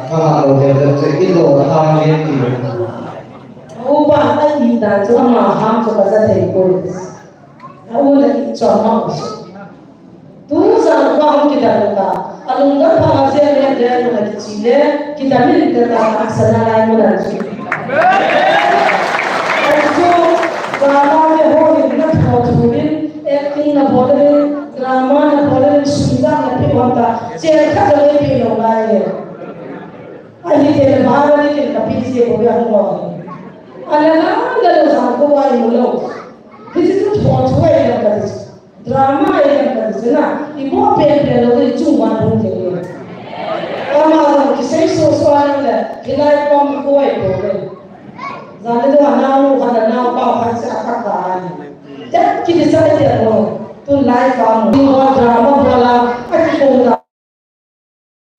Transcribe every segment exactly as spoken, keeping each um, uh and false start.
Ka ha lo de de che i lo ha nge ti. Upa a i dan chu ama ham chu ka ja thei poi. A u le i chu ama u. Tu jang upa hung kidam ta. A lungdam pha a je le le na kichi le kidam in te ta ka sa na lai mo na chu. Chu ba ma le ho ni na tho thu ni. Acting na bol le, drama na bol le, sum jang na pe hon ta, chen khat jong ei pe lou lai e. Ahitah le bhara ni ken ka pe je bol a hung lou. Ana na na lo jang ko ai mu lou. Hiche chu tho thu ai jang ka ti. Drama ai jang ka ti na. I mo pe pe lou ni chung wan hung je. Ama jong kisei so so a le, hilai pom ko ai bol le. Jani chu anau khat le naopa khat chu akha ta ahi. Jat kiti sa te mo. Tun lai pa mo. Ni ho drama bol a, akikong ta.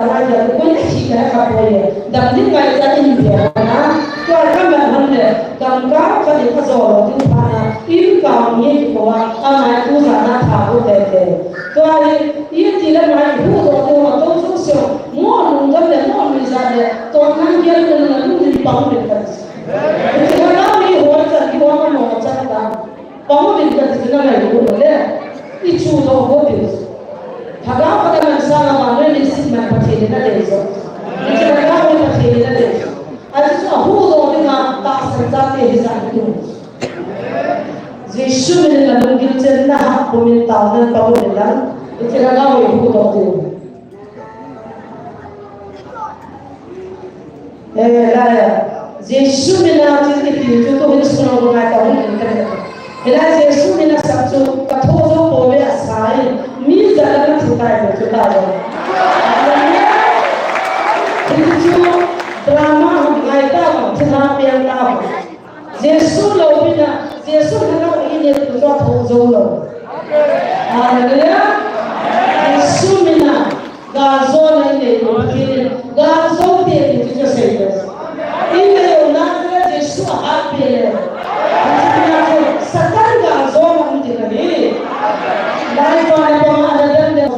Lai ja tu koi na chi ka kha poi le. Dam ding ngai cha in pe na. Tua ka man han le. Dam ka ka ding ka jo lo ding pha na. In ka nge ki ko wa. Ka ngai tu sa na tha ko te te. Tua i, i ti le mai hu do tu ma to su sio. Mo lungdam le mo mi ja le. To nan gel le na lung ni pa mo le ka. Hiche lhagao hi hol chan hi hol a mo chan ta. Pang uvin kati chu na ngailut u le. I chudoh uvin. Lhagao khat a man sanga vannoi leiset man Pathen in adei jo. Hiche lhagao hi Pathen in adei jo. Achu chu ahuhdoh dinga tahsan chate hi jat hi um. Jesu min in na lunggil chen na hah pumin taona pang uvin lang. Hiche lhagao hi huhdoh diu. Eh, lai a. Jesu min a chu i ti chu tu hin sung ngai ta hun in ka. Hilai Jesu min a sap chu ka tho jo po ve a sa in mi ja la na thu tai chu ta jo. Hiti chu drama hung ngai ta, thilha piang ta. Jesu loupina, Jesu lhagao i neitu chu athoh jou lou. Hallelujah. Jesu mina, galjona i neitu Pathen in, galjou te ti chu asei le. I neina chu Jesu ahat peh le. Jesu mina chu Satan galjona um ding ahi. Lai pa na pa ma na dem dem.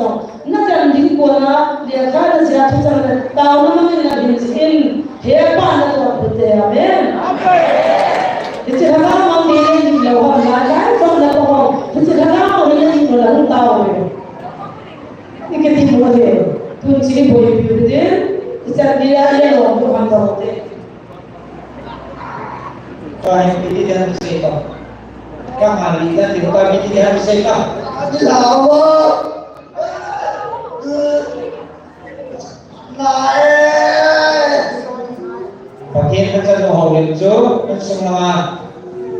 Na dem ding kona, lekha na jia thuchang le, taona mangin na hin jin, hepa na toh pute, amen. Hiche lhagao mang ni le hin lou ham, lai lai jong na toh ham, hiche lhagao mang ni le hin lou ham, tao le. I kiti mo le, tun chi boipi u te, hiche ni a le lou ham tao te. Ka hin piti dan sei ta. Ka hali dan ti ka piti dan sei ta. Lawa. Nai. Pathen ka chan ho le chu, ka sung na.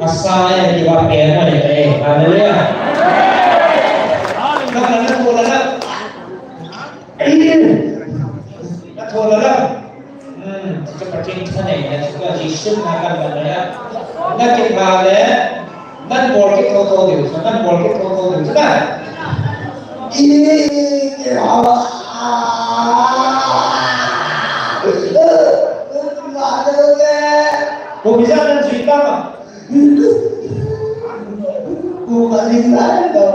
Asai ki ba pe na le. Hallelujah. Ka na na ko na. Na tho la la. Hmm, chu Pathen thaneina chu ka Jesu na kan la ya. Na kitha le, nan bol kitho tho diu, nan bol kitho tho diu, chu na. I, i, i, a, a. Ko bisa nan jui ta ma. Ko ka ling lai da.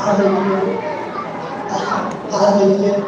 Hallelujah. Hallelujah.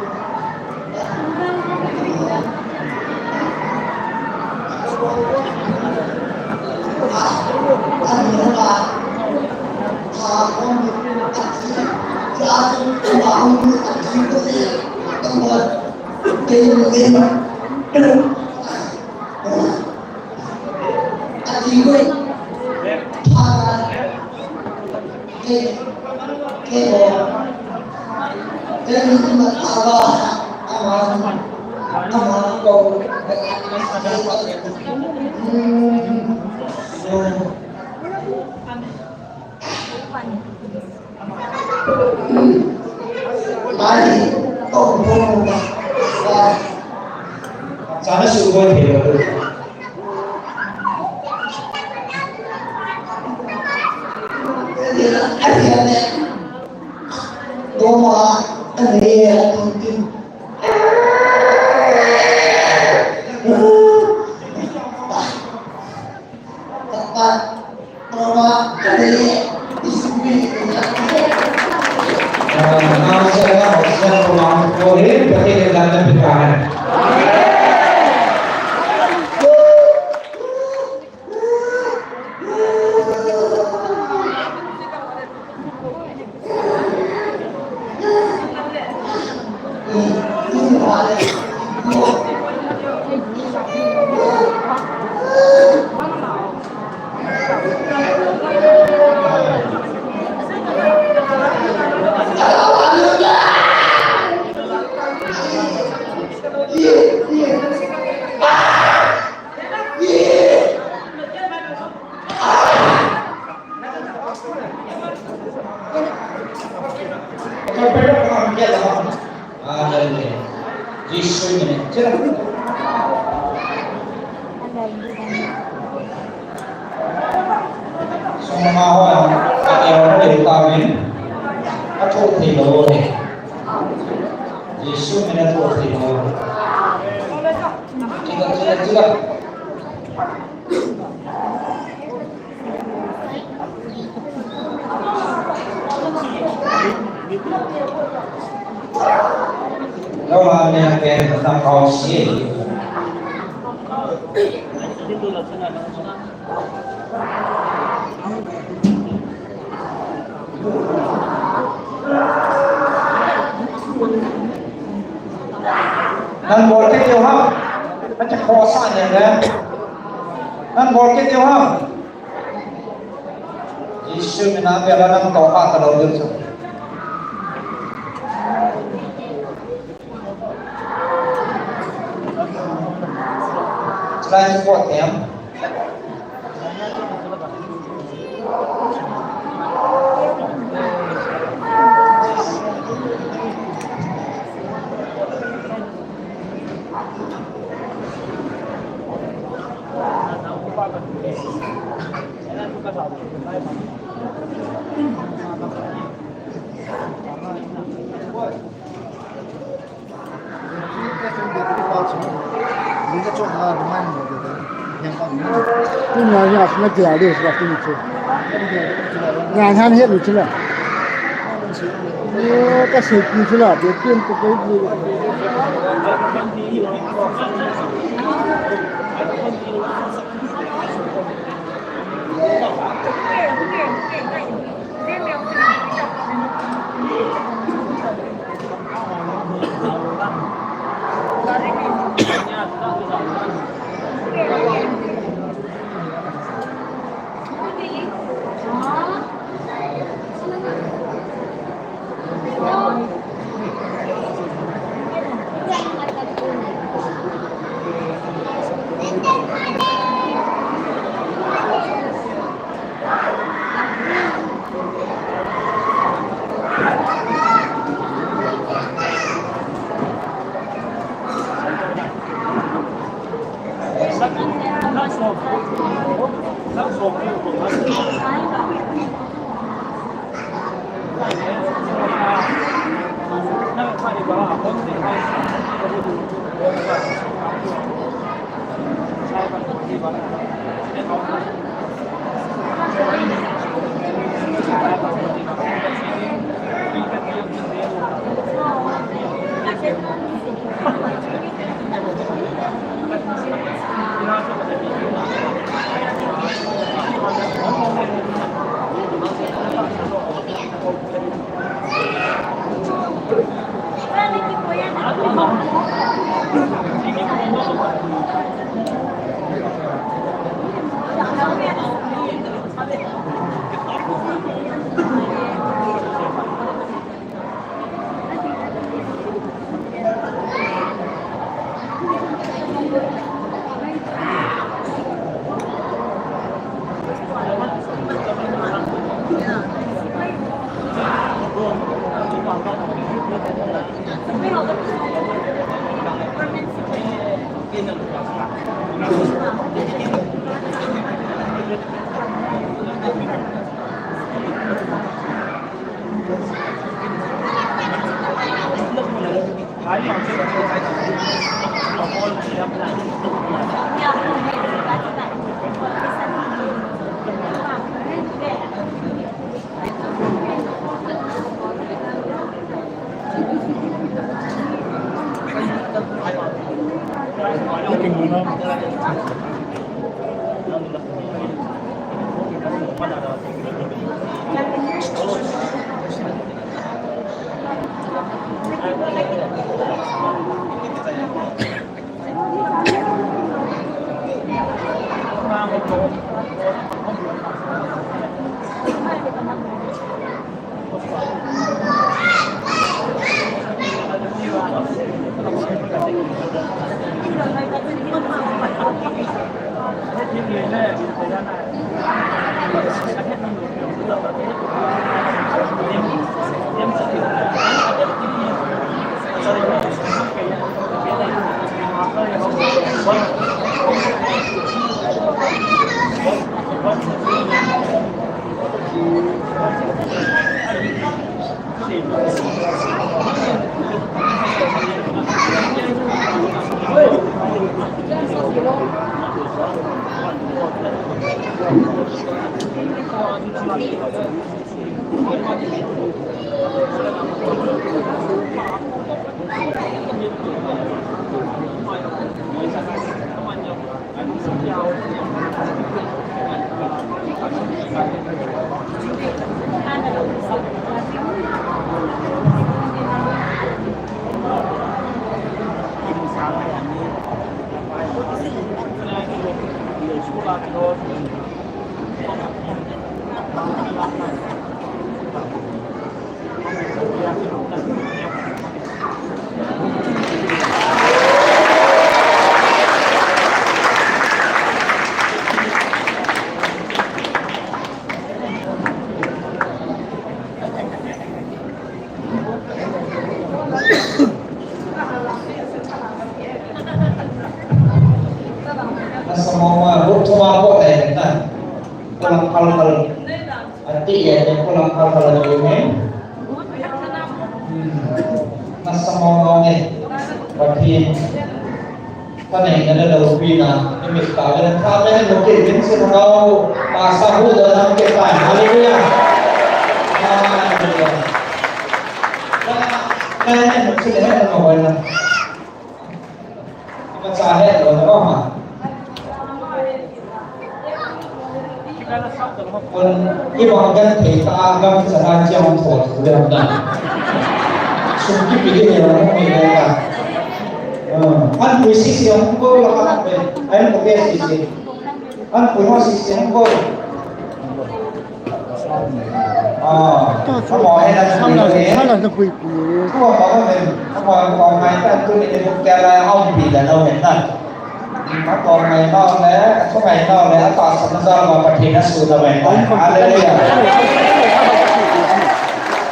Chana su ko thei lo. Toma, ane, atin. Hallelujah. Jesu min in. Sung ma ho, a eo le ta min. A tho thei lo he. Jesu min a tho thei lo. Chila, chila, chila. Lo ma ne ke na kau si. Nan bol kit diu ham. Acha khosa ne le. Nan bol kit diu ham. Jesu min a bela nan to ka ta lo diu chu. Slide support them. Tun na ya na kila de sa tun chu. Ya han he lu chila. Yo ka se ki chila de tin ko ko. Nasa mama, bu tuma ko na na. Kulang kalkal. Ati ya, kulang kalkal ni. Nasa mama ni. Pati. Tanai na na lo pi na, ni mi ta le, ta le ni mo ke, min sin hao, pa sa hu do na ke ta, hallelujah. Hallelujah. Ta, ta ni mo ke le na mo na. Ka sa he lo na ma. Kon, i bang kan thei ta, gam sa na chiang thot, le na. Sum ki pi ni na mo ni le ta. An pui sisi hung ko la ka pe. An ko pe sisi. An pui ho sisi hung ko. Ah, to, to. Amo he na. Sam la, sam la na pui pui. Ko ba ko he. Ko ba ko ngai ta tu ni ko ke la hung pi la no he na. Ko ngai no le, ko ngai no le, ta sa na sa ma pa thi na su na me. Hallelujah.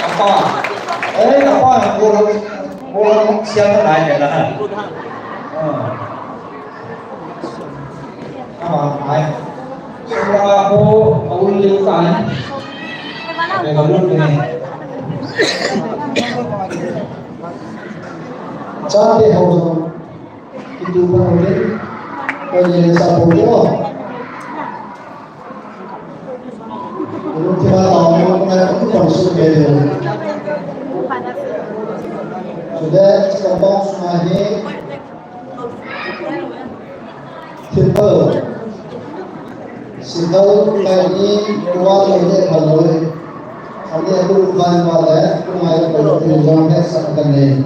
Apa. Eh, apa ko. Ko siang na nai na. Ah. Ama mai. Sura ko Chate ho jong, itu pa ho le, ko ye sa po ko. Itu pa ta mo na ko pang su ke le. Sudah sa pang su na he. Thilpha, sikal kaini, kuwa loi le phaloi. Ani atu van wa le, kumai le phaloi, tu jong he sa kan ne.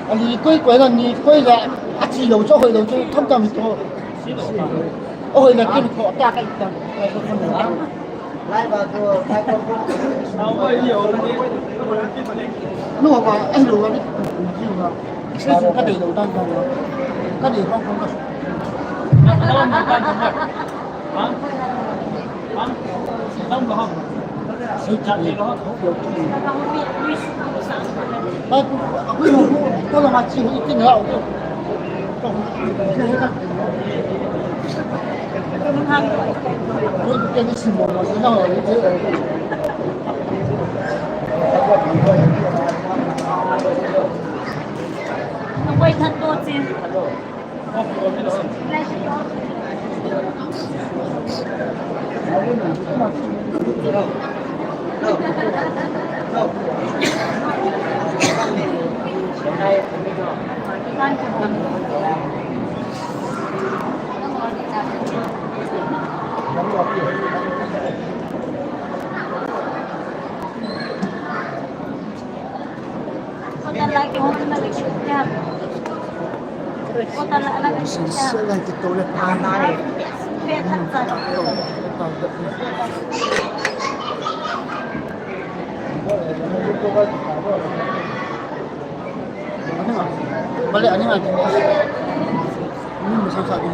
Ani koi koi la ni koi la, achi lo cho hoi lo cho tham tam to. Oi la kin kho ta kai tam. Lai ba to, lai ko ko. Sao oi ni o ni. No ba, ai lo ni. Sai su ka dei lo dan dan. Ka dei khong khong ka. Balik ani mati. Ini masuk satu.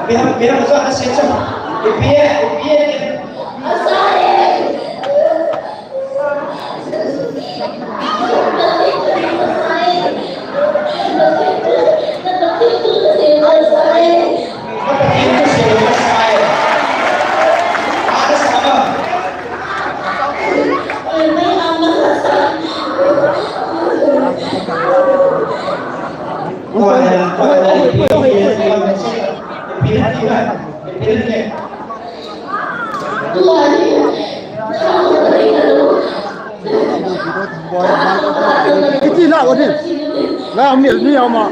Miham, miham, sa na se cha. Ipi e, ipi e. Kiti la wani. La mi ni ama.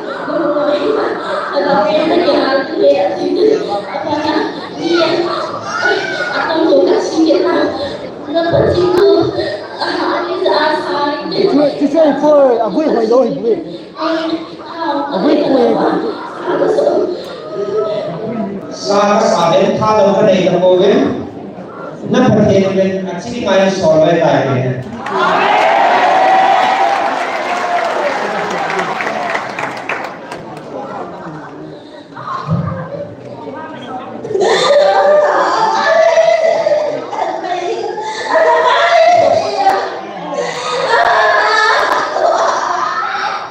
Ti se ko agui hoi lo hi. Sa ka sa ben tha lo ka nei ka ko ve. Na Pathen in a chi ngai sol vai tai ve.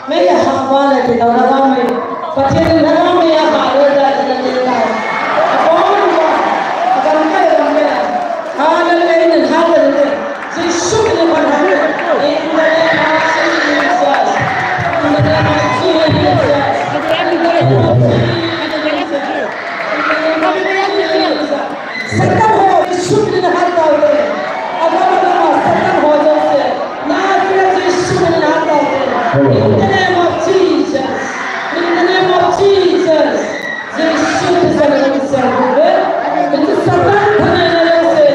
Mei a ha pa le ti lo na ba mei. Pathen in na ba mei a ha le da da da da. A pa ma ba. A kan ka le ba mei. Hallelujah, hallelujah. Jesus in the name of Jesus. In the name of Jesus. In the name of Jesus. Satan ho, Jisu min a hat tau te. Agam agam a Satan ho jouse. Nazareth Jisu min a hat tau te. In the name of Jesus. In the name of Jesus. Jisu Christ min a hat tau te. Satan thane na jouse.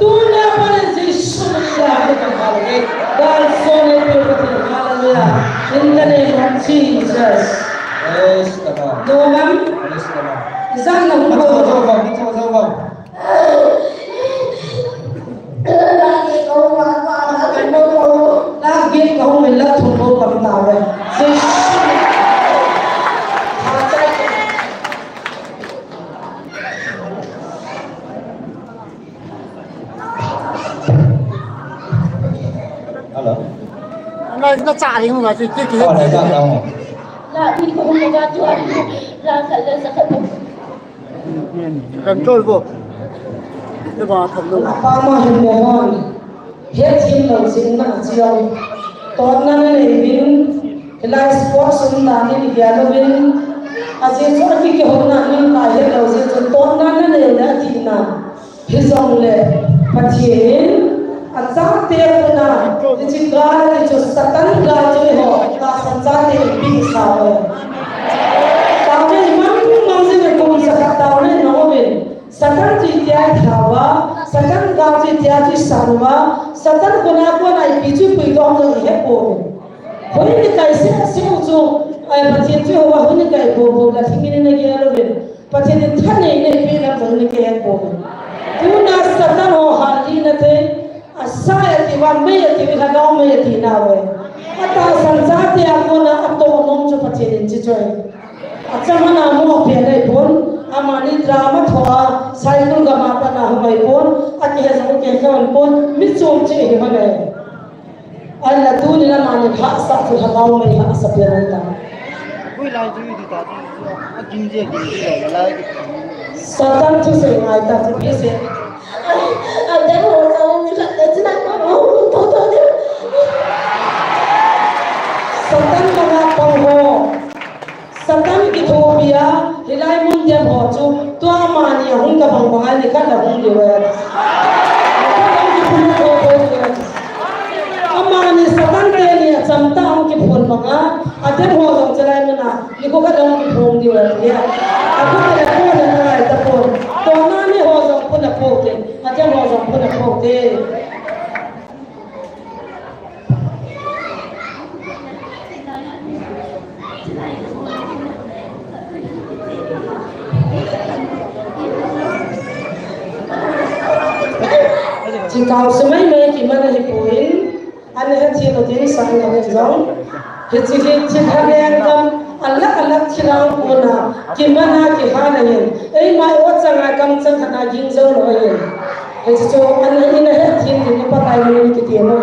Tuna pa Jisu min a hat tau te. Gal sone pe ko te. Hallelujah. In the name of Jesus. Praise the Lord. No, ma'am. Praise the Lord. Zan na ho. Zo, zo, zo, zo, zo. Hello. Ngai na cha ring ngai ti ti. Oh, ngai cha ta mo. La ni ko mo ga tu la ka le sa ka. Control bo. Te ba tham lo. Apa ma hin mo hon. Het hin lo sin na chiao. Ton na ne bin. Hilai sports um na ni ni ya lo bin. Aji so ki ki hon na ni ka het lo sin ton na ne na ti na. Hijongle, Pathen in, achate kona, hiche gal a chu Satan gal chu eiho, tahsan chate in ipi isah uve. Taona imang mang jing e kum sa khat taona in um in. Satan chu itia ithao uva, Satan gal chu itia chu isan uva, Satan kona kona ipi chu ipuidoh u ihet pouve. Hoi ni kai se se u chu, ai Pathen chu eiho, hoi ni kai bou bou la thingin na gel uve. Pathen in thanei nei peh lam jong ni kihet pouve. Tuna Satan ho hal lina thei, asai ati uva, mei ati uva, lhagao mei ati nauve. Atahsan chate a kona atoh nom chu Pathen in chi choi. Achaman a mo pia nei pon, amani drama thoa, cycle gam a pat a hung mai pon, akihe jong kihe kha pon, mi chom che hi ma nei. Ahinla tuni a mani hahsa chu lhagao mei hahsa pia ngai ta. Koi lai chu i ti ta chu, a gim je, gim je, la lai ki. Satan thusei ngai ta chu, ipi sei. Ai, a dang ho sa ong ni khat le chin a ko ong to to de. Satan banga pang ho. Satan kithopi a, hilai mun dem ho chu, tua amani ahung ta bang bang a ni khat la hung diu ve. Khat la hung kiphun tho tho diu ve. Amani Satan teni acham ta hung kiphun bang a, adem ho jong chalai mun a, ni ko khat la hung kiphun diu ve. A ko le ko le na lai ta pon. Tua amani ho jong phun a pho te, adem ho jong phun a pho te. Chikau sumai mai kiman ahi poi, ana hethem u ding sang na hin jong. Hiche hi chikha lengam, Alak alak thilha kona, kimana kihana hin. Eima o changa kamchang hana ging jou lou hin. Hichu chu, ana ina het thim ding Pakai min kiti mo.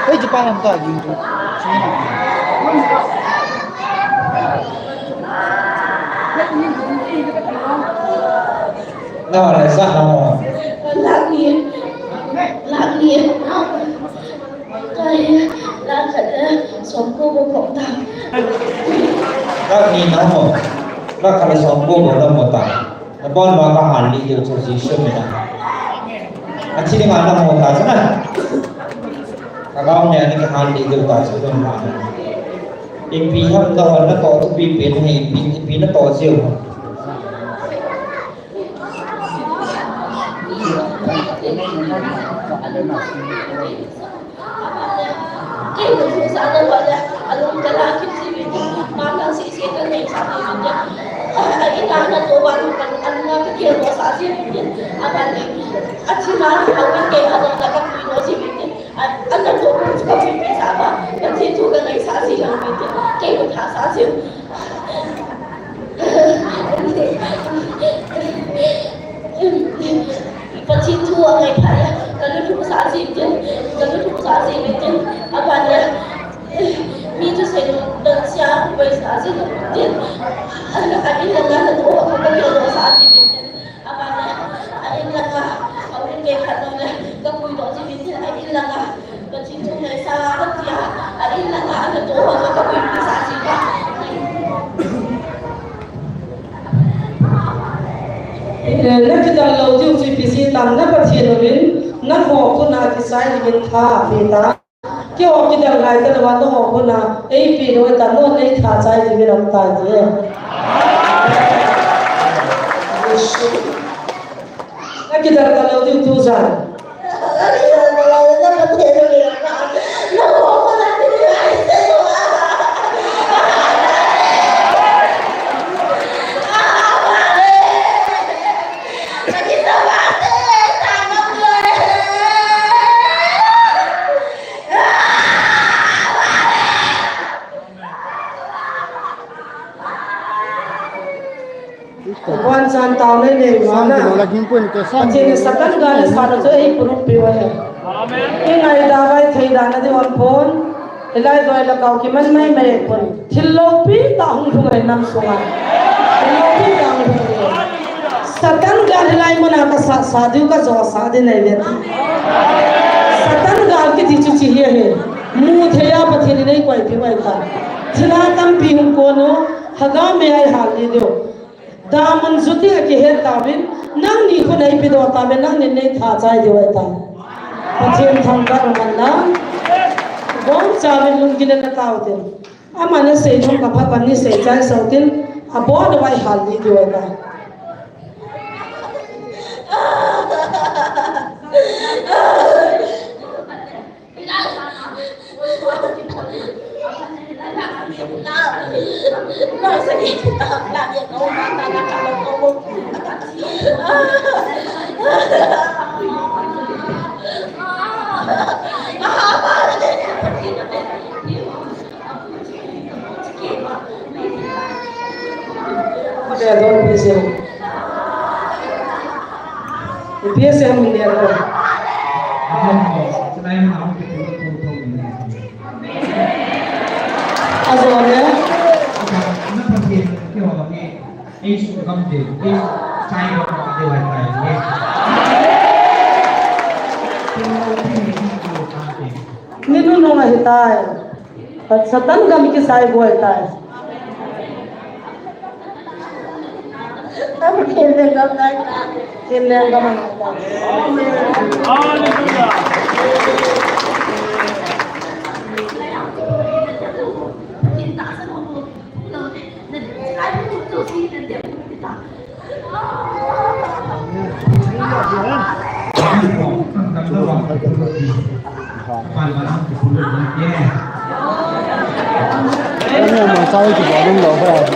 Hei, chupa lam ta ging tu. Na, na, sa ha mo. Lakh ni. Lakh ni. Kai, lakh khat le somko bou khom ta. Lakh ni na mo. Lakh khat le somko bou na mo ta. Nabon uva kahal lih diu chu Jesu mina. Athi dinga namo ta chu na. Ka gao ne ani kahal lih diu ta chu dong ma. Ipi ham nahon natoh thupi pen hi, ipi, ipi natoh jiu. Kei na thusah na lou le, alung kala kit ji uve tin, ma na sese ka nei sa ji uve tin. A, a ina na to ba nu kan an na ka kei lo sa ji uve tin. Aban le, a thina, a wan kei a lo na ka pui lo ji uve tin. A, an na to ko ka pui pi sa ba, ka thi tu ka nei sa ji uve tin. Kei ko tha sa ji. Pathen thu angai phat le, ka lulhung sa jin tin, ka lulhung sa jin tin, aban le, mi thusei don sia, pai sa jin tin, a in langa na to, ka kei lo sa jin tin, aban le, a in langa, a un kei khat lo le, ka pui lo jin tin, a in langa, Pathen thu ngaisang a tia, a in langa ana to ho ka pui pisa si ba. Eh, na kidang lou diu chu ipi jeh tam na Pathen uvin, nangho khut a kisai dingin tha pe ta. Keiho kidang lai talou va nangho khut a, eipe lou ta, nangho nei tha chai dingin um ta ti. Na kidang talou diu tujan. Wan chan tao nei nei ma na. Pathen in Satan gal le sa na chu ei puruk pi uve. Amen. I ngaidam vai thei dan na di wan pon. Hilai doi le kau kiman mai mai pon. Thil loupi tah hung lhung ahi nam sunga. Thil loupi tah hung lhung ahi. Satan gal hilai muna ka sa, sa diu ka jo sa di nei ve. Satan gal kiti chu chi hi ahi. Mu thei a Pathen in ei koi pi uve ta. Thilha tampi hung kon u. Lhagao mei a i hal lih diu. Damun juti a kihet tauvin, nangni khut a ipi doh tauve, nangni nei tha chai diu ahi ta. Pathen thangvah in aman lang. Gom chauvin lunggil in na tao tin. Aman asei nom ka phapan ni sei chai sau tin, abon uva i hal lih diu ahi ta. Ate don P S M. P S M ni ate. Ajo le. Ni nunung ahitai. Satan gam kisai boi tai. Amen. Hallelujah.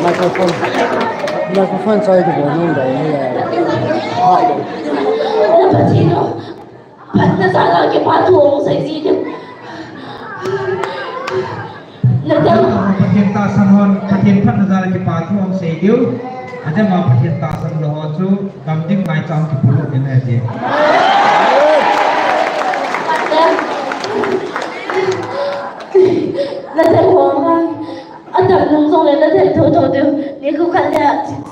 Microphone. Microphone chai kibol nom lou hi a. Pathen o, phatna jal a kipa thu ahung sei ji diu. Natem. Pathen tahsan hon, Pathen phatna jal a kipa thu ahung sei diu. Atem a Pathen tahsan lou ho chu gam ding maicham kipuilut ding ahi. Natem ho ma. Adap nung jongle nadem thotho diu. Nikho khat le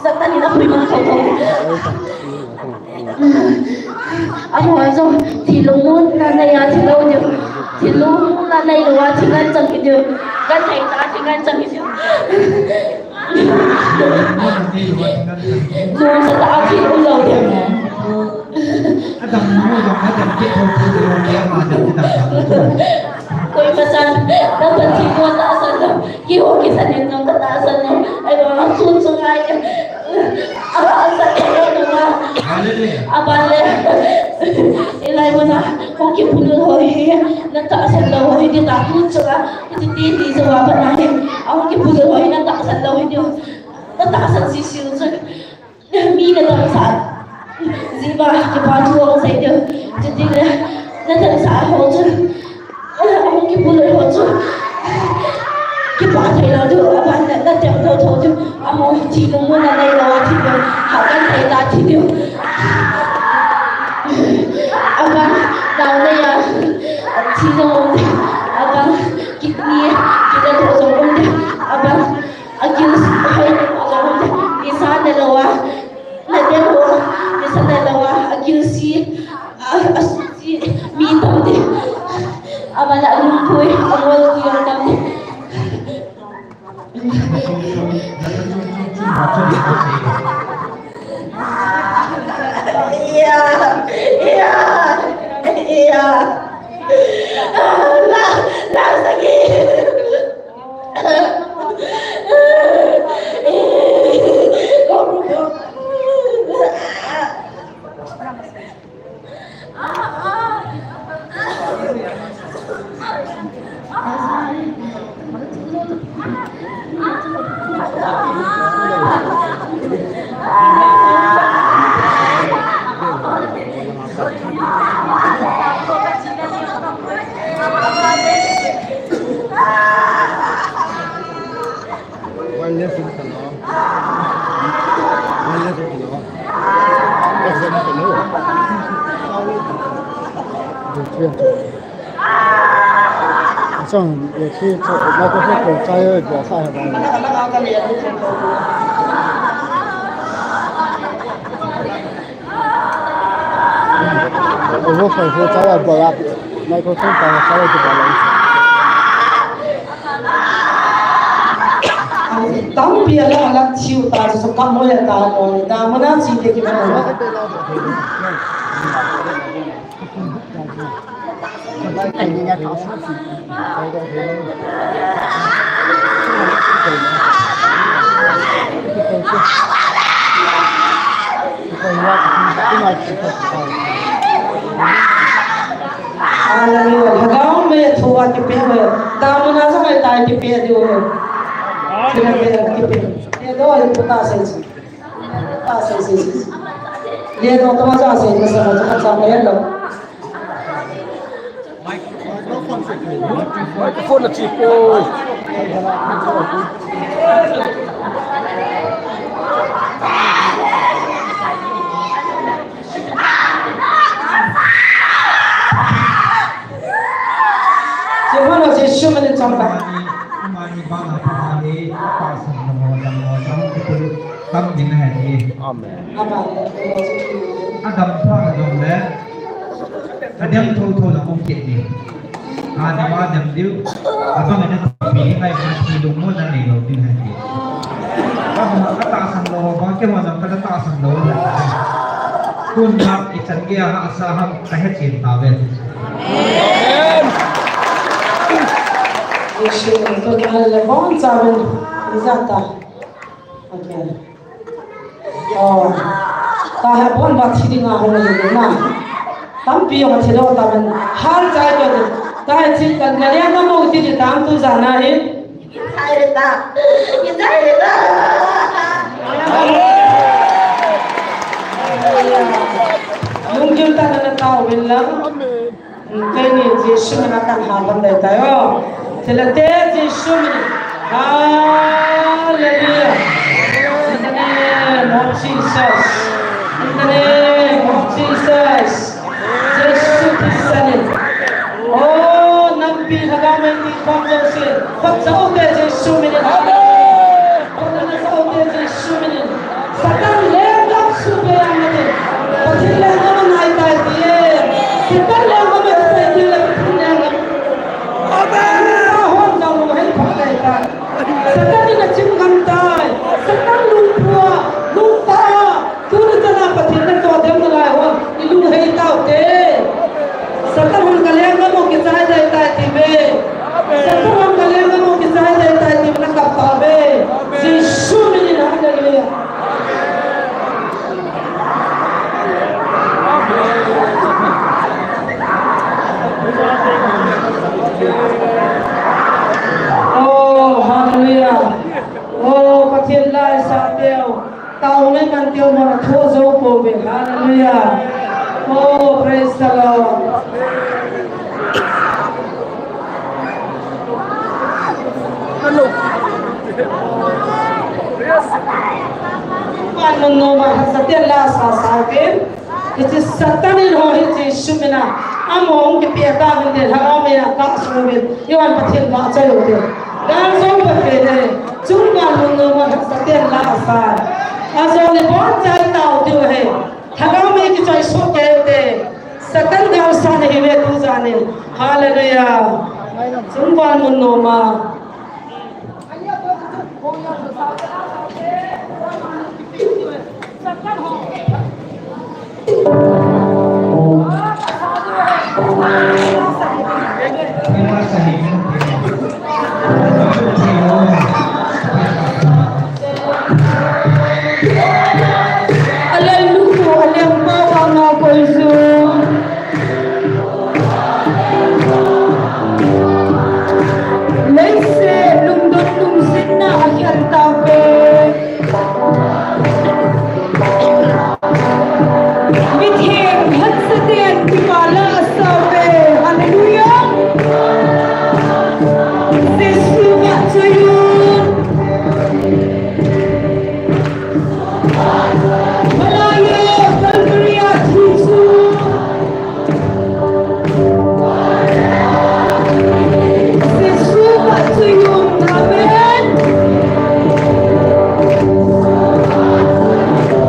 Satan in apui mang thotho diu. Amahon jong thi lungmonna neiya thi lou diu. Thi lungmonna neilou a thi ngen chang hi diu. Genthei tah a thi ngen chang hi diu. Nungsa tah a thi umlou diu. Adam nu jong adam kit thotho diu, ama adam kit thotho. Koima chan, na Pathen thu tahsan lou. Keiho kisan in jong katahsan lou. Ahivang a chun chu ngai. Ahahsat lou nunga. Hallelujah. Aban le. Hilai muna, hung kipuilut ho hi, natahsan lou ho hi, ti ta tu chu a, ti ti ti chu a, pat na hi, ahung kipuilut ho hi, natahsan lou hi, ti. Natahsan sisi chu. Mi nadamsah. Jiba, kipa thu ahung sei diu. Chuti le, nadamsah ho chu. Ahung kipuilut ho chu. Kipa thei lou diu, aban le, nadem thotho diu. Amaho thi lungmonna neilou a thi diu. Hakan thei tah a thi diu. Aban, nao neiya. Thi lungmon diu. Aban, kidney, kidney tho jong um diu. Aban, Agil hoi, nisa ne lou a, nadem ho, nisa ne lou a, agil si, a, asuh si, mi tam di. Aman a lungpui, angol pui ang tam di. Iya, iya, iya. La, la sakit. One lesson to know. One lesson to know. Lesson to know. Sorry to know. Chang, ye khi cho, microphone ko chai yo, jo sa ha ba. Overflow ho chai ya, ba la. Microphone pa chai ya, ba la. Tampi a la, la thiu ta, so ka mo ya ta, no, da mo na chi te ki ba na. Hallelujah. Lhagao me thua kipe me. Tamuna sa mai tai kipe diu. Kipe, kipe. Ye do, ye puta se. Asa, asa, asa. Ye no, tama sa, asa, asa, asa, asa, asa, asa, asa. Microphone na chip, oh. Jehovah na Jesu min in chang ta. Amen. Adam pha jong le, adem thotho na um kit ni. Adam, Adam diu, abang na pi ngai ma thi lungmon na nei lou ding ahi. Ka tahsan lou, ba ke ma na ka tahsan lou na. Tun na ichan gei a hahsa ham ka hechen tave. Amen. Isi to ka le bon sa ben izata. Okay. Oh. Tahi bon ba thi ding a hung le na. Tampi jong thi lou taben. Hal chai ko. Tahi thi kan na le na mo thi di tam tu jana hi. Lunggil tah in natao uvin lang. Keini Jesu mina kahin hal pan ding ahitai o. Thilha te Jesu mina. Hallelujah. In the name of Jesus. In the name of Jesus. Jesu Christa mina. O, nampi lhagao mei ti khom jouse. Khut jouse Jesu mina. Amen. Khut jouse Jesu mina. Satan lenggam suhpeh a nati. Pathen lenggam anaitai ti e. Satan lenggam anaitai ti le Pathen lenggam. Amen. Ahon jong lunghei pha naitai. Satan in achim gam tai. Satan lungphu a, lungtah a, tuni chan a Pathen natoh dem nalai hon, ilunghei taute. Satan hon kalenggam u kichai ding ahitai ti ve. Satan hon kalenggam u kichai ding ahitai ti ve, nakap tauve. Jesu minin, hallelujah. Oh, hallelujah. Oh, Pathen la isah teu. Taona iman teu mona thu jou pouve. Hallelujah. Oh, praise the Lord. Pan mun noma, Satan la sa sa uvin. Hiche Satan in ho hi Jesu mina among kipia ta min de lhagao mei a kasung uvin. Ivan Pathen vahchoi ute. Gal jong Pathen e. Chungvai mun noma Satan la asa. Ajong le bonchai tau tiu ahi. Lhagao mei kichoi soh kei ute. Satan gal sa nahi ve tu janin. Hallelujah. Chungvai mun noma. Aleluya, aleluya, aleluya. Leiset lungdon lungsetna akhen tauve. Mitheng phatsaten kipah la asauve. Hallelujah. Jesu vahchoi un. Malai o, Calvary a thi chu. Jesu vahchoi un, amen.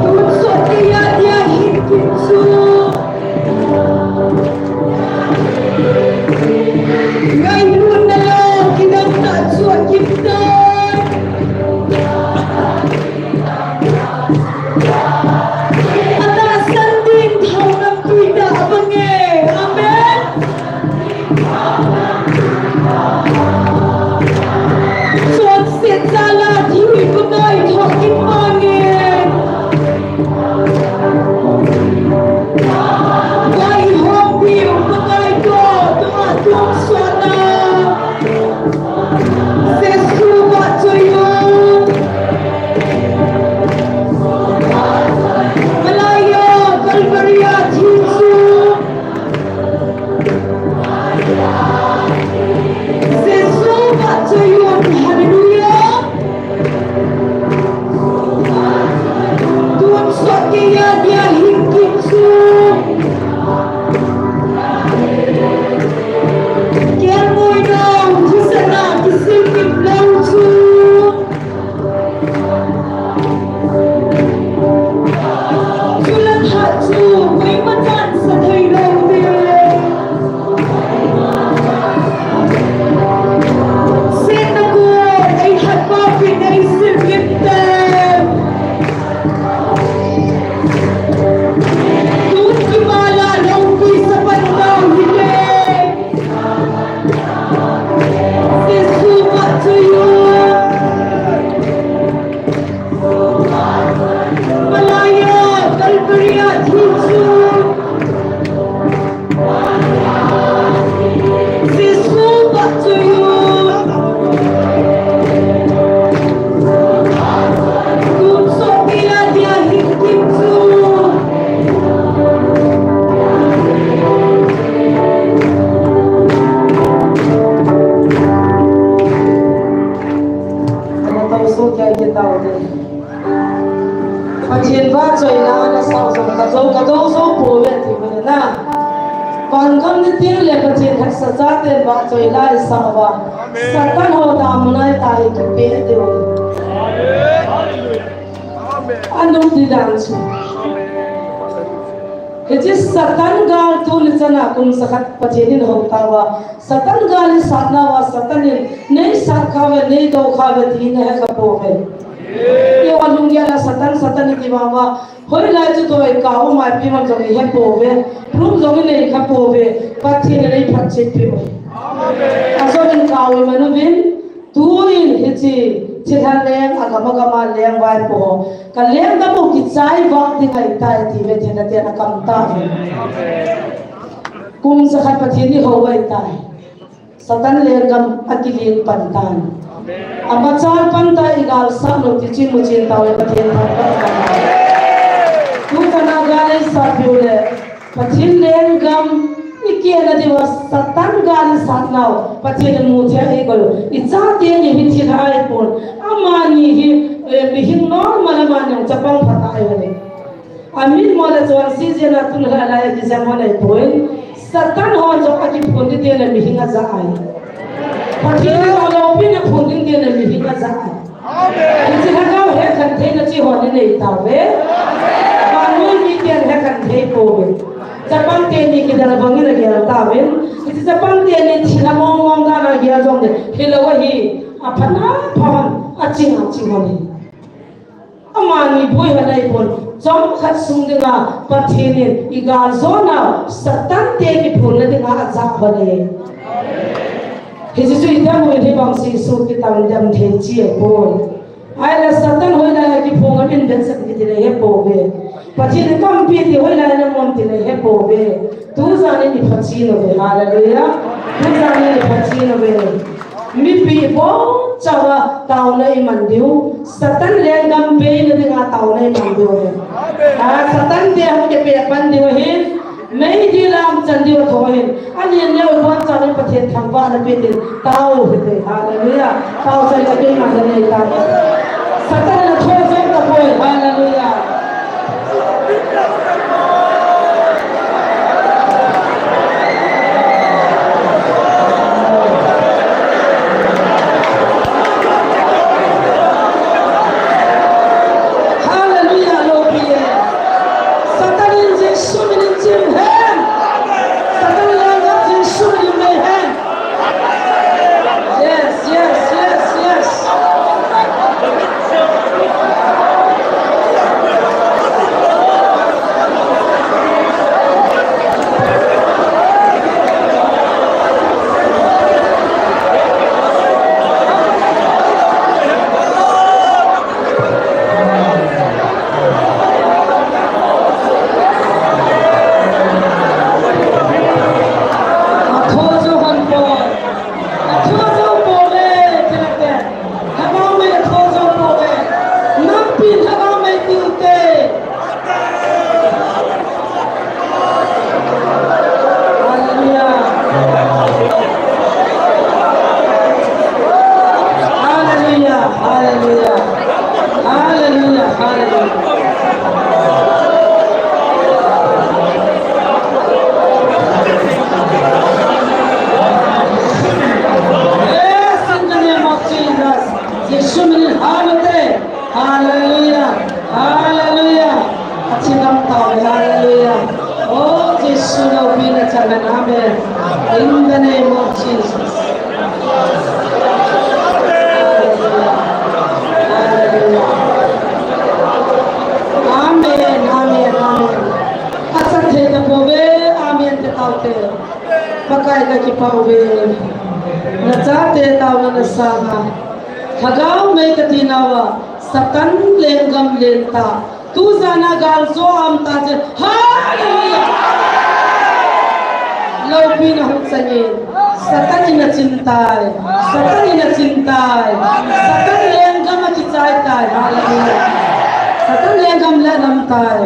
Tonsot keiya dia hin kit chu. Ngailutna lou kidang tah chu akit tai. Atahsan ding thaonam tui tah abang e. Amen. Chonset jal a thi Pakai thoh kit mange. Vaihom diu Pakai toh, toh a tonsot na. Jesu vahchoi un. Malai o, Calvary a thi chu. Jesu vahchoi un. Hallelujah. Pathen vahchoina ana sah jong ka jou, ka jou jou pouve ti ve na. Vangam ni teng le Pathen hatsah chaten vahchoi la isah uva, Satan ho damun a itai kipeh diu. Anung ti dan chu. Hiche Satan gal tuni chana kum jakhat Pathen in hou tauva, Satan gal isatnauva, Satan in nei sat khauve, nei do khauve ti hi nahe kha pouve. Eiho lunggel a Satan, Satan iti vang uva, hoilai chu toi kau maipi man jong ihe pouve, room jong inei kha pouve, Pathen in eiphatchet peh uve. Ajou in kau iman uvin, tuin hiche thilha leng, agam agam a leng vaipo, ka lenggam u kichai vah ding ahitai ti ve thilha ten akam tauve. Kum jakhat Pathen ihou ahitai. Satan lenggam akilen pan tan. Amachal pan ta, igalsah lou ti chu imu chen tauve, Pathen thangvah tan. Tuchan a gal eisat peh u le, Pathen lenggam ikehna diuva Satan gal isatnau Pathen in mu thei a eikoi u. Ichate ni hi thilha ahipon. Amani hi, eh, mihing normal, amani jong chapang phatah ahi uve. Amin mo le chonse jeh a tun hilai a kijam ho ahipoi. Satan hon jong akiphon ding teng le mihing ajah ahi. Pathen in aloupina phon ding teng le mihing ajah ahi. Hiche lhagao hekhen theina chu eihon inei tauve. Vannoi miten hekhen thei pouve. Chapang teni kidang bangin agel tauvin. Hiche chapang teni thilha mong mong dan a gel jongle, hilou ahi. Aphatna pha hon, aching aching hon ahi. Amani boi hon ahipon, chomkhat sung dinga Pathen in igaljo nau Satan te kiphonna dinga ajah hon ahi. Hiche chu idam u in hibang Jesu kitah in dam thei cheh poi. Ahile Satan hoilai a kiphong amin vetsah kiti le he pouve. Pathen in kampi ti hoilai a namun ti le he pouve. Tujan in iphachen uve. Hallelujah. Tujan in iphachen uve. Mipi bou chauva taona iman diu. Satan lenggam beina dinga taona iman diu. A, Satan te hung kipeh pan diu ahin. Meidil a umchan diu athoh ahin. Anin neo ibon chan in Pathen thangvahna pe tin. Tao hite. Hallelujah. Tao chai la keiman la nei ta. Satan in athoh jong tapoi. Hallelujah. Hallelujah, loupi e. Satan in Jesu minin chim hen. Satan in langa Jesu minin mei hen. Yes, yes, yes, yes. Athoh jou hon poi. Athoh jou poi le, tilate. Lhagao mei athoh jou poi le. Nampi lhagao mei tiute. Hallelujah. Hallelujah. Hallelujah. Hallelujah. Hallelujah. Yes, in the name of Jesus. Jesu minin hallelujah. Hallelujah. Hallelujah. Athi gam tauve. Hallelujah. Oh, Jesu loupina chang hen. Amen. In the name of Jesus. Hallelujah. Hallelujah. Amen. Amen. Amen. Asat thei tapouve. Amen ti taute. Pakai kakipah uve. Nachate taona nasanga. Lhagao mei kati nauva, Satan lenggam len ta. Tujan a gal jo aum ta chun. Hallelujah! Loupina hung chang in. Satan in achin tai. Satan in achin tai. Satan lenggam akichai tai. Hallelujah! Satan lenggam le lam tai.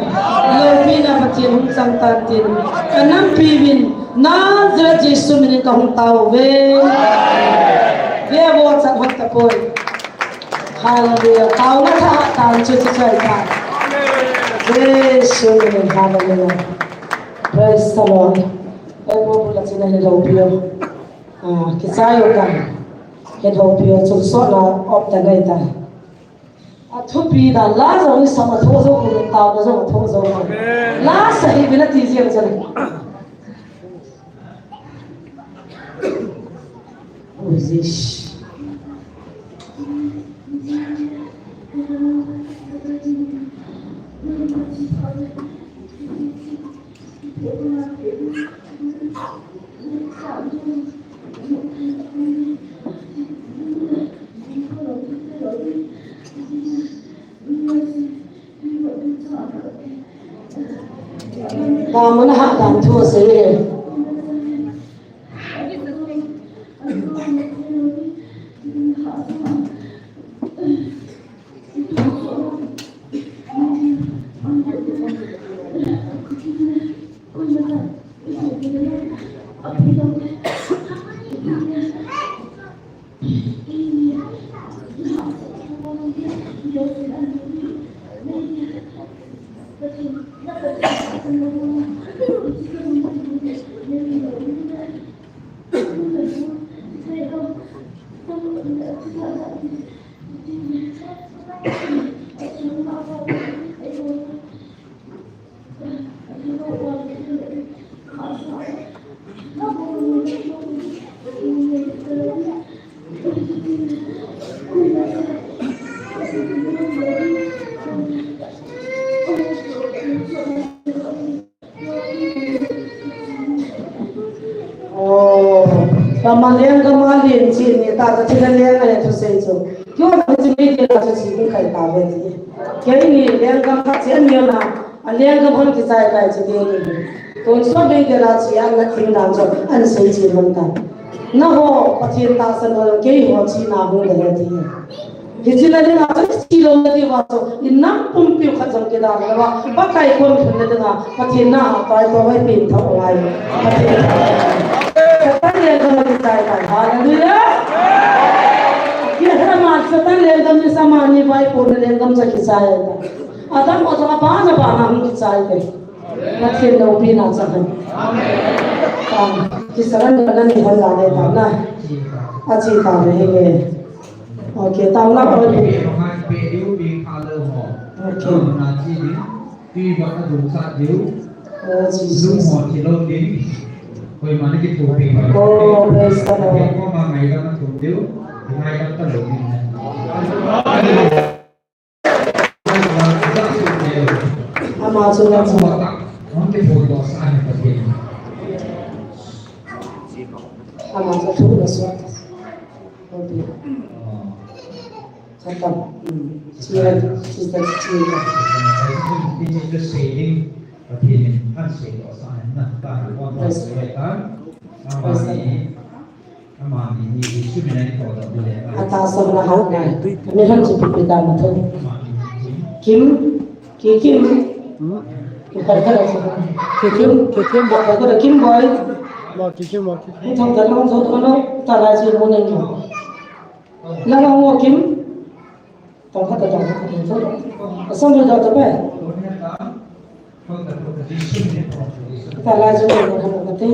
Loupina Pathen hung chang tan tin. Kanampi uvin. Nazareth Jesu minin kahung tao uve. Ve vo chan hot tapoi. Hallelujah. Taona tha, taona chu chu chai ta. Jesu min, hallelujah. Praise the Lord. Ei mo bula china hi lo pio. Ah, kichai u ta. Hi lo pio chu so na op ta ngai ta. A thupi da la zo ni sama tho zo ku ta na zo tho zo. La sa hi bila ti ziang zan. Uzish. Damuna ha dan thu asei e. Oh, kama lenggam a len chi ni ta, ta thina lenggam a len thusei chu. Kio na chi ni ti la chu chi ni kai ta ve ti. Kei ni lenggam khat chi ani na, a lenggam hon kichai kai chi ni ni. Tun so ni de la chi an na thim dan chu an sei chi hon ta. Na ho, Pathen tahsan ho, kei ho chi na hung de ti. Hiche na dinga, chi lou na diuva chu, i nam pumpi u khat jong kidalha lou va, Pakai kon thun na dinga, Pathen na a pai to vai pin tho ngai. Pathen. Satan lenggam a kichai tai. Hallelujah. Kei hera ma Satan lenggam ni sama ni vai po na lenggam cha kichai tai. Adam o jong a ba na ba na hung kichai tai. Pathen loupina chang hen. Amen. Kisurrender na ni hon la le ta na. Achi ta ve henge. Okay, taona ko. Okay. Oh, Jesus. Oh, praise the Lord. Ama chu na chu. Ama chu thu na chu. Khatam. Hmm. Chia, chia, chia. Praise. Praise. Atahsan na ha ngai. Ani han chu pi pi ta ma tho. Kim, Ki Kim. Hmm? Ki kar kar chu. Ki Kim, Ki Kim. Kar kar Kim boy. Ma Ki Kim, ma Ki Kim. Ni thong ta long so to no, ta la chu mo nei mo. La la mo Kim. Tong khat ta tong khat ta tong khat. Asam le da ta pe. Tala jong na khan ka te.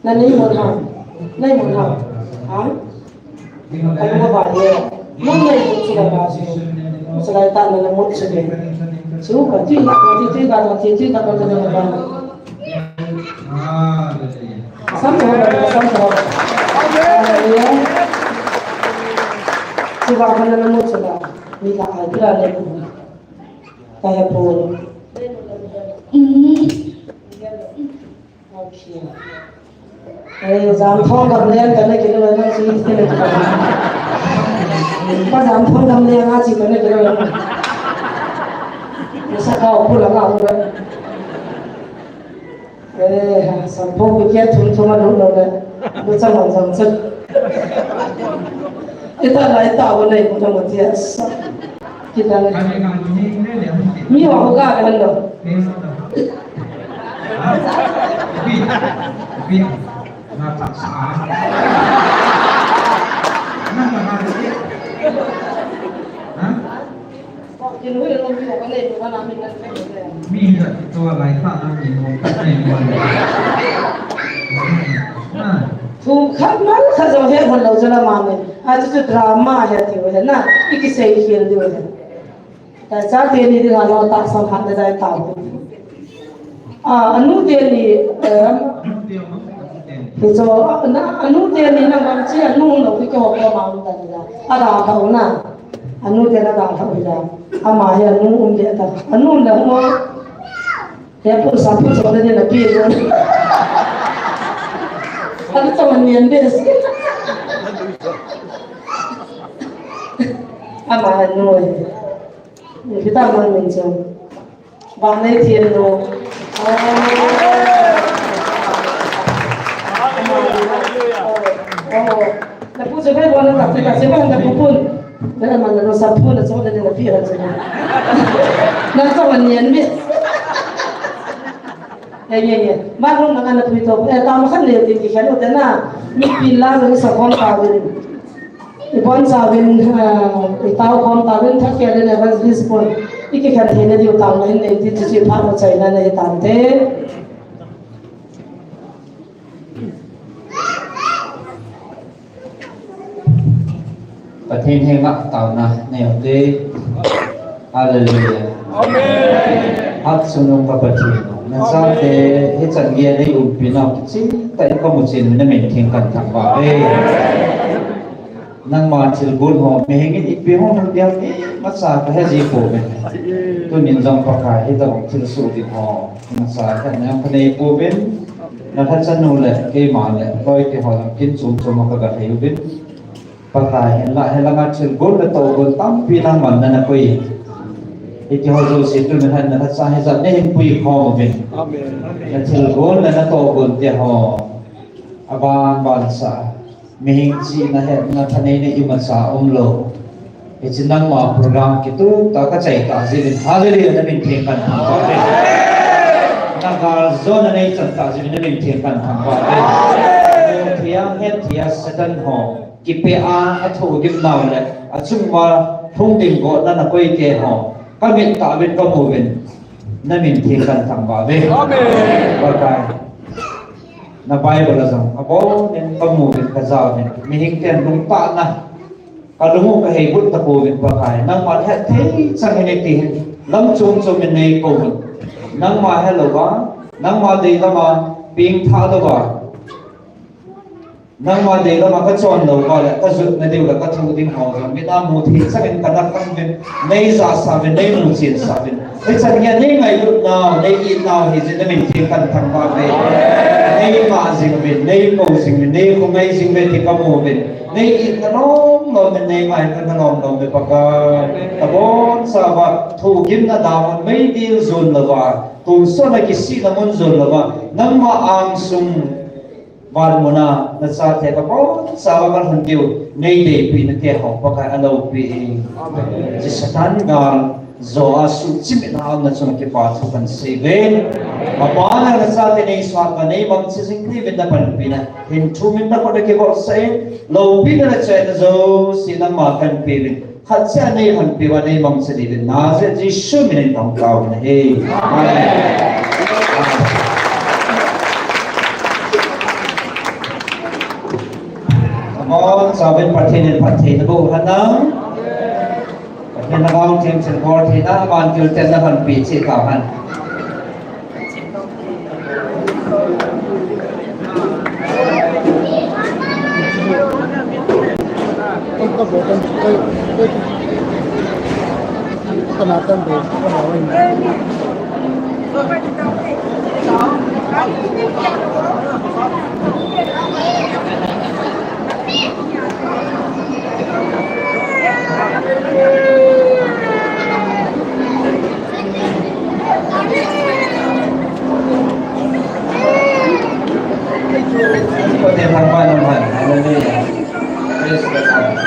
Na nei mo na. Nei mo na. Ha? Ka mo ba ye. Mo nei mo chu la ba chu. Chu la ta na mo chu le. Chu ka ti ka ti ti ka ti ti ka ta na ba. Sam to, sam to. Chu ba ka na mo chu la. Ni la ai ti la le ko. Kaya po. Okay. Eh, jam phong gam leng kana kilo na si kilo. Pa jam phong gam leng a si kana kilo. Sa ka pu la nga pu. Eh, sampho pi kia thum thum a lut lo le. Lu chang mang chang chut. Ita la ita wo nei ko na mo tia sa. Kita le. Mi wa ko ga le lo. Bi. Bi. Na ta sa. Na ta na. Kin hui lo mi ko ka nei ko ka na min na ka nei ko. Mi la ki to lai ta na mi ko ka nei ko. Ha. Thu khat mal khat jong he hon lo jala ma ne. A chu chu drama he ti ho he na. I kisei khel diu he. Ta chate ni dinga jong tahsan hat nadai tao. A, anu teni, eh, hichu, a, na, anu teni nabang chu anu lo kiti ho ko ma um ta ni la. Ada ka u na. Anu teni ada ka u la. Ama hi anu um le ta. Anu la mo. He pu sa pu so de na pi lo. Anu to man nien de. Ama anu. Kita man min chu. Vangnei Thinnu. Oh. Na pu chu bai bon na ta, ta se ban na pu pun. Na man na sa pu na so na na pi ha chu. Na to man nien mi. Ye, ye, ye. Ma ru na na pu to. Eh, ta ma khan le tin ki khan u te na. Mi pi la ni sa kon ta ni. I bonchauvin, ah, i tao khom tauvin, Thakkhel in evangelist pon i kikhen theina diu taona hin nei tin, chuche phat u chaina nei tante. Pathen henga taona nei ute. Hallelujah. Amen. Hat sunung ka Pathen. Nachate hichan geiya nei umpi nau kicheh tah in kamu chen uvin namin theng kahin thangvah uve. Nangma thilgon ho, mihing in ipi hung hung diam imacha kahe ji pouve. Tunin jong Pakai, hitobang thilsoh ding ho imacha kahe kanei pouve. Nalhacha nu le keima le loite ho jong kin chom chom a kaga thei uvin. Pakai, hinla hilanga thilgon le tohgon tampi nangman nana koi. Hiti ho jouse tunin hin nalhacha hijat nahin pui khom uvin. Amen. Nathilgon le natohgon te ho aban ban sa. Mihing chihna hetna thaneina imacha umlou. Hiche nangma program kitoh tah kachai tah jeh in, hallelujah, namin theng kahin thangvah uve. Nagal jona neichan tah jeh in namin theng kahin thangvah uve. Thia, het thia, Satan ho kipeh a, athougim nau le achunguva hung ding gotna nakoi te ho kamit tah uvin kamu uvin, namin theng kahin thangvah uve. Amen. Pakai. Na Bible a jong abonin kamu uvin kajah uvin. Mihing ten lungtahna kalung u kahei got tapouvin Pakai. Nangma hetthei chang in iti hin lam chom chom in neikou uvin. Nangma helouva, nangma deilam a pengthah louva, nangma deilam a kachon louva le kajotna diu le kathoh ding ho jong mit a mu thei chang in kana khang uvin. Neijahsah uvin, neimu chensah uvin. Hichan geiya neingailut nau, nei-it nau hijeh in namin theng kahin thangvah uve. Neimah jing uvin, neikou jing uvin, neikhongai jing uve ti kamu uvin. Nei-itna lom lom uvin, neingailut na lom lom uve Pakai. Kabonchauva, thohgimna dam un meidil jon louva, tonsot a kisihna mun jon louva, nangma angsung Vanmuna nachate kabonchauva kalhun diu, neideipeh nate ho Pakai aloupeh in. Amen. Hiche Satan gal jo a suhchim in aumna chunga kipa thu kahin seiye. Abana nachate neisah uva neimangcha jing thei uvin napanpina hin thumin nakhut a kibolsah in, loupina le chaina jouse nangma kahin peuvin. Khat seh a neilhonpeh uva neimangcha diuvin Nazareth Jesu min in kahung tao uve. Amen. Amen. Chauvin Pathen in phatthei naboh hen. Pathen in nangma themchan bol thei na, aman thil ten nahonpeh cheh tauhen. Hallelujah. Praise the Lord.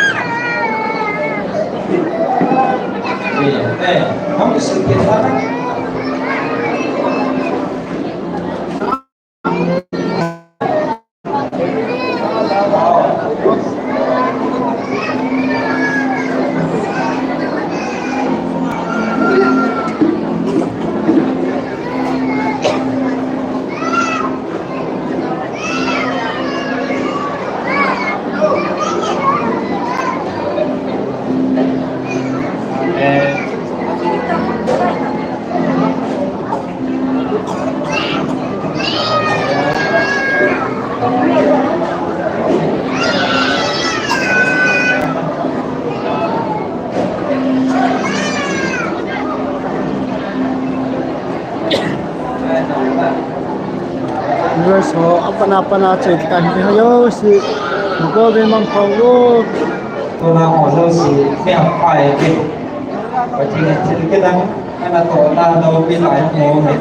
Amen. Viewers ho, apat apat a chai kit a hi ho jouse, golden mang pao o. Tuna ho jouse, mi aphai e. Pathen in thil kidang ana toh na lou mi lai mu e.